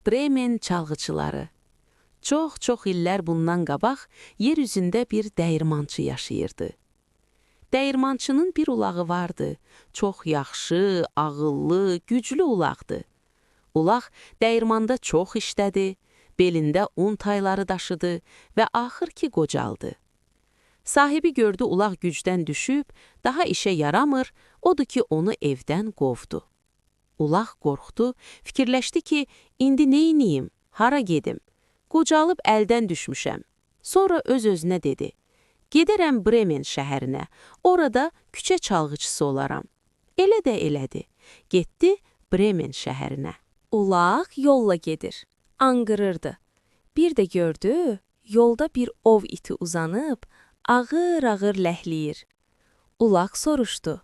Bremen çalğıçıları. Çox-çox illər bundan qabaq yer üzündə bir dəyirmançı yaşayırdı. Dəyirmançının bir ulağı vardı. Çox yaxşı, ağıllı, güclü ulaqdı. Ulaq dəyirmanda çox işlədi, belində un tayları daşıdı və axır ki qocaldı. Sahibi gördü ulaq gücdən düşüb, daha işə yaramır, odur ki onu evdən qovdu. Ulaq qorxdu, fikirləşdi ki, indi neyniyim, hara gedim? Qocalıb əldən düşmüşəm. Sonra öz-özünə dedi: Gedərəm Bremen şəhərinə, orada küçə çalğıçısı olaram. Elə də elədi. Getdi Bremen şəhərinə. Ulaq yolla gedir, anqırırdı. Bir də gördü, yolda bir ov iti uzanıb, ağır-ağır ləhləyir. Ulaq soruşdu: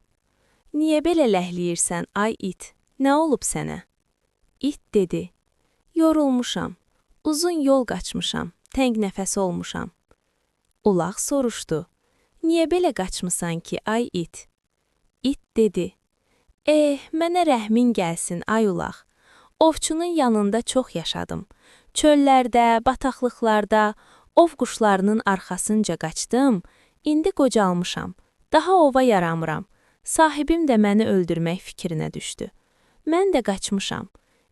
"Niyə belə ləhləyirsən, ay it? Nə olub sənə?" İt dedi: "Yorulmuşam, uzun yol qaçmışam, təng nəfəs olmuşam." Ulaq soruşdu: "Niyə belə qaçmısan ki, ay it?" İt dedi: "Eh, mənə rəhmin gəlsin, ay ulaq. Ovçunun yanında çox yaşadım. Çöllərdə, bataqlıqlarda ov quşlarının arxasınca qaçdım. İndi qocalmışam. Daha ova yaramıram. Sahibim də məni öldürmək fikrinə düşdü. Mən də qaçmışam.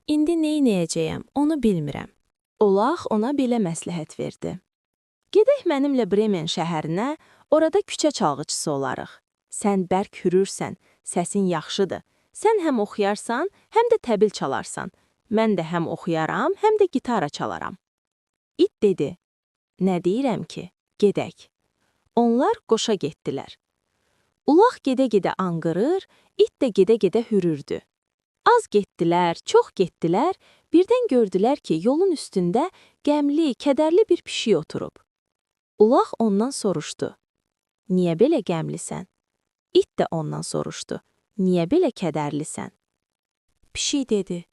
İndi neynəyəcəyəm, onu bilmirəm." Ulaq ona belə məsləhət verdi: "Gedək mənimlə Bremen şəhərinə, orada küçə çalğıçısı olarıq. Sən bərk hürürsən, səsin yaxşıdır. Sən həm oxuyarsan, həm də təbil çalarsan. Mən də həm oxuyaram, həm də gitara çalaram." İt dedi: "Nə deyirəm ki, gedək." Onlar qoşa getdilər. Ulaq gedə-gedə anqırır, it də gedə-gedə hürürdü. Az getdilər, çox getdilər, birdən gördülər ki, yolun üstündə qəmli, kədərli bir pişik oturub. Ulaq ondan soruşdu: "Niyə belə qəmlisən?" İt də ondan soruşdu: "Niyə belə kədərlisən?" Pişik dedi: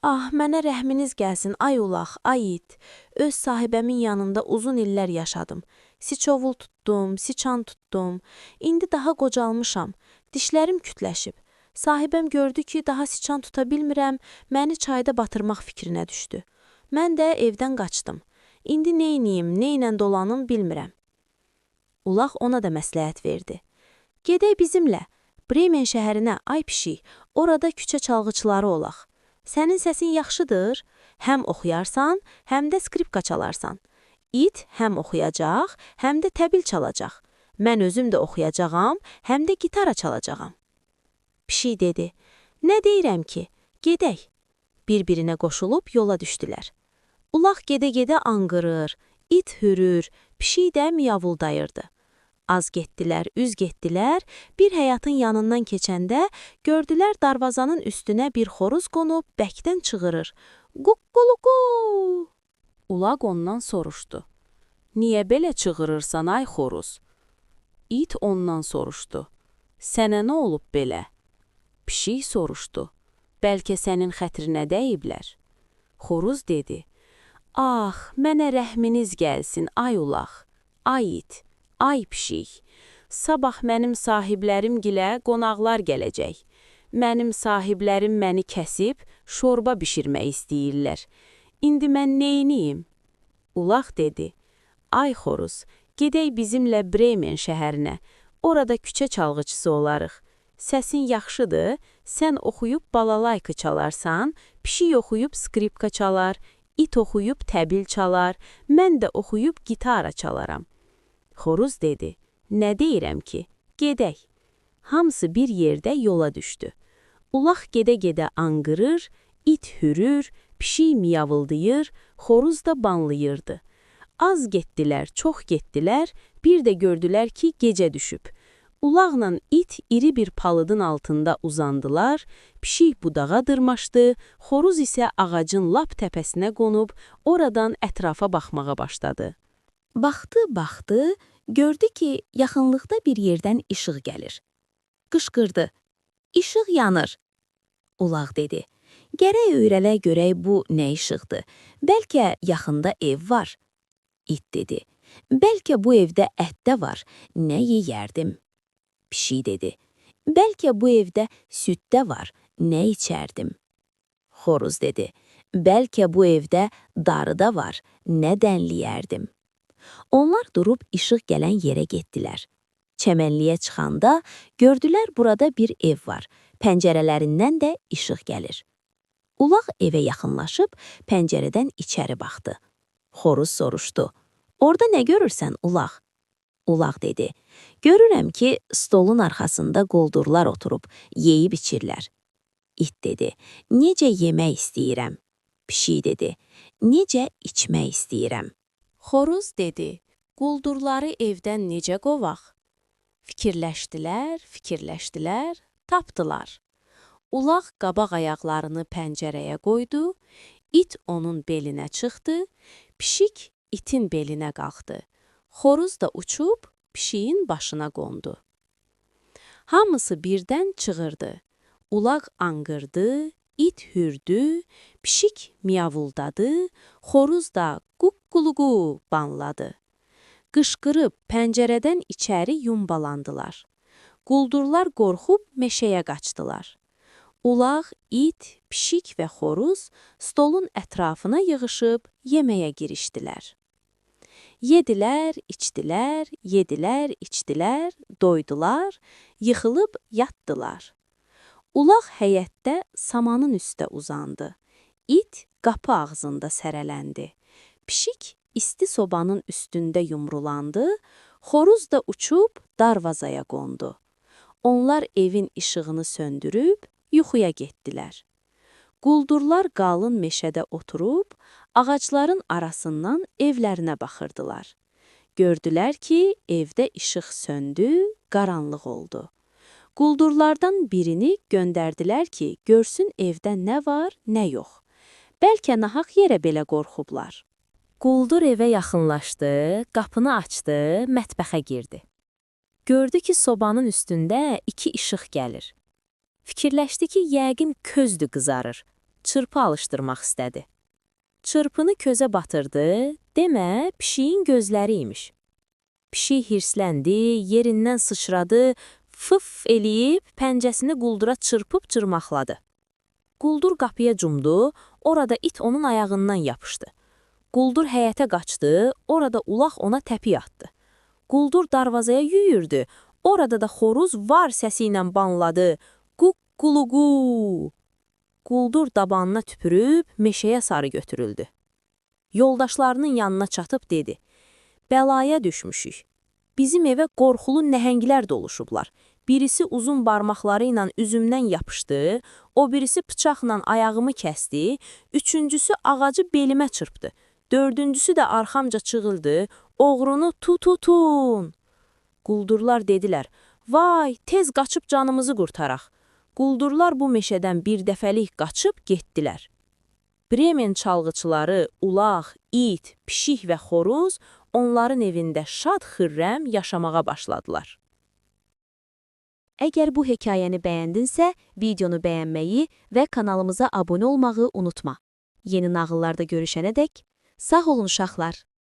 "Ah, mənə rəhminiz gəlsin, ay ulaq, ay it. Öz sahibəmin yanında uzun illər yaşadım. Siçovul tutdum, siçan tutdum. İndi daha qocalmışam. Dişlərim kütləşib. Sahibəm gördü ki, daha siçan tuta bilmirəm, məni çayda batırmaq fikrinə düşdü. Mən də evdən qaçdım. İndi neyniyim, neylə dolanım bilmirəm." Ulaq ona da məsləhət verdi: "Gedək bizimlə Bremen şəhərinə, ay pişik, orada küçə çalğıçıları olaq. Sənin səsin yaxşıdır, həm oxuyarsan, həm də skripka çalarsan. İt həm oxuyacaq, həm də təbil çalacaq. Mən özüm də oxuyacağam, həm də gitara çalacağam." Pişik dedi: "Nə deyirəm ki, gedək." Bir-birinə qoşulub yola düşdülər. Ulaq gedə-gedə anqırır, it hürür, pişik də miyavuldayırdı. Az getdilər, üz getdilər, bir həyatın yanından keçəndə gördülər darvazanın üstünə bir xoruz qonub bərkdən çığırır: "Quqquluqu!" Ulaq ondan soruşdu: "Niyə belə çığırırsan, ay xoruz?" İt ondan soruşdu: "Sənə nə olub belə?" Pişik soruşdu: "Bəlkə sənin xətrinə dəyiblər?" Xoruz dedi: "Ax, mənə rəhminiz gəlsin, ay ulaq, ay it, ay pişik. Sabah mənim sahiblərim gilə qonaqlar gələcək. Mənim sahiblərim məni kəsib şorba bişirmək istəyirlər. İndi mən neyniyim?" Ulaq dedi: "Ay xoruz, gedək bizimlə Bremen şəhərinə. Orada küçə çalğıçısı olarıq. Səsin yaxşıdır, sən oxuyub balalayka çalarsan, pişik oxuyub skripka çalar, it oxuyub təbil çalar, mən də oxuyub gitara çalaram." Xoruz dedi: "Nə deyirəm ki, gedək." Hamısı bir yerdə yola düşdü. Ulaq gedə-gedə anqırır, it hürür, pişik miyavıldayır, xoruz da banlayırdı. Az getdilər, çox getdilər, bir də gördülər ki, gecə düşüb. Ulaqla it iri bir palıdın altında uzandılar, pişik budağa dırmaşdı, xoruz isə ağacın lap təpəsinə qonub, oradan ətrafa baxmağa başladı. Baxdı, baxdı, gördü ki, yaxınlıqda bir yerdən işıq gəlir. Qışqırdı: "İşıq yanır." Ulaq dedi: "Gərək öyrələk görək bu nə işıqdır. Bəlkə yaxında ev var." İt dedi: "Bəlkə bu evdə ət də var, nə yeyərdim." Pişik dedi: "Bəlkə bu evdə süd də var, nə içərdim." Xoruz dedi: Bəlkə bu evdə darı da var, nə dənliyərdim. Onlar durub işıq gələn yerə getdilər. Çəmənliyə çıxanda gördülər burada bir ev var. Pəncərələrindən də işıq gəlir. Ulaq evə yaxınlaşıb pəncərədən içəri baxdı. Xoruz soruşdu: "Orda nə görürsən, ulaq?" Ulaq dedi: "Görürəm ki, stolun arxasında qoldurlar oturub yeyib içirlər." İt dedi: "Necə yemək istəyirəm." Pişik dedi: "Necə içmək istəyirəm." Xoruz dedi: "Quldurları evdən necə qovaq?" Fikirləşdilər, fikirləşdilər, tapdılar. Ulaq qabaq ayaqlarını pəncərəyə qoydu, it onun belinə çıxdı, pişik itin belinə qalxdı. Xoruz da uçub pişiyin başına qondu. Hamısı birdən çığırdı. Ulaq anqırdı, it hürdü, pişik miyavuldadı, xoruz da quqquluqu banladı. Qışqırıb pəncərədən içəri yumbalandılar. Quldurlar qorxub meşəyə qaçdılar. Ulaq, it, pişik və xoruz stolun ətrafına yığışıb yeməyə girişdilər. Yedilər, içdilər, yedilər, içdilər, doydular, yıxılıb yatdılar. Ulaq həyətdə samanın üstə uzandı. İt qapı ağzında sərələndi. Pişik isti sobanın üstündə yumrulandı, xoruz da uçub darvazaya qondu. Onlar evin işığını söndürüb yuxuya getdilər. Quldurlar qalın meşədə oturub, ağacların arasından evlərinə baxırdılar. Gördülər ki, evdə işıq söndü, qaranlıq oldu. Quldurlardan birini göndərdilər ki, görsün evdə nə var, nə yox. Bəlkə nahaq yerə belə qorxublar. Quldur evə yaxınlaşdı, qapını açdı, mətbəxə girdi. Gördü ki, sobanın üstündə iki işıq gəlir. Fikirləşdi ki, yəqin közdür qızarır. Çırpı alışdırmaq istədi. Çırpını közə batırdı, demə, pişiyin gözləri imiş. Pişik hirsləndi, yerindən sıçradı, fıf eləyib pəncəsini quldura çırpıb cırmaqladı. Quldur qapıya cumdu, orada it onun ayağından yapışdı. Quldur həyətə qaçdı, orada ulaq ona təpik atdı. Quldur darvazaya yüyürdü, orada da xoruz var səsi ilə banladı. Quqquluqu! Quldur dabanına tüpürüb meşəyə sarı götürüldü. Yoldaşlarının yanına çatıb dedi: "Bəlaya düşmüşük. Bizim evə qorxulu nəhənglər doluşublar. Birisi uzun barmaqları ilə üzümdən yapışdı, o birisi bıçaqla ayağımı kəsdi, üçüncüsü ağacı belimə çırpdı. Dördüncüsü də arxamca çığırdı: Oğrunu tututun!" Quldurlar dedilər: "Vay, tez qaçıb canımızı qurtaraq." Quldurlar bu meşədən bir dəfəlik qaçıb getdilər. Bremen çalğıçıları ulaq, it, pişik və xoruz onların evində şad xürrəm yaşamağa başladılar. Əgər bu hekayəni bəyəndinsə, videonu bəyənməyi və kanalımıza abunə olmağı unutma. Yeni nağıllarda görüşənədək sağ olun uşaqlar.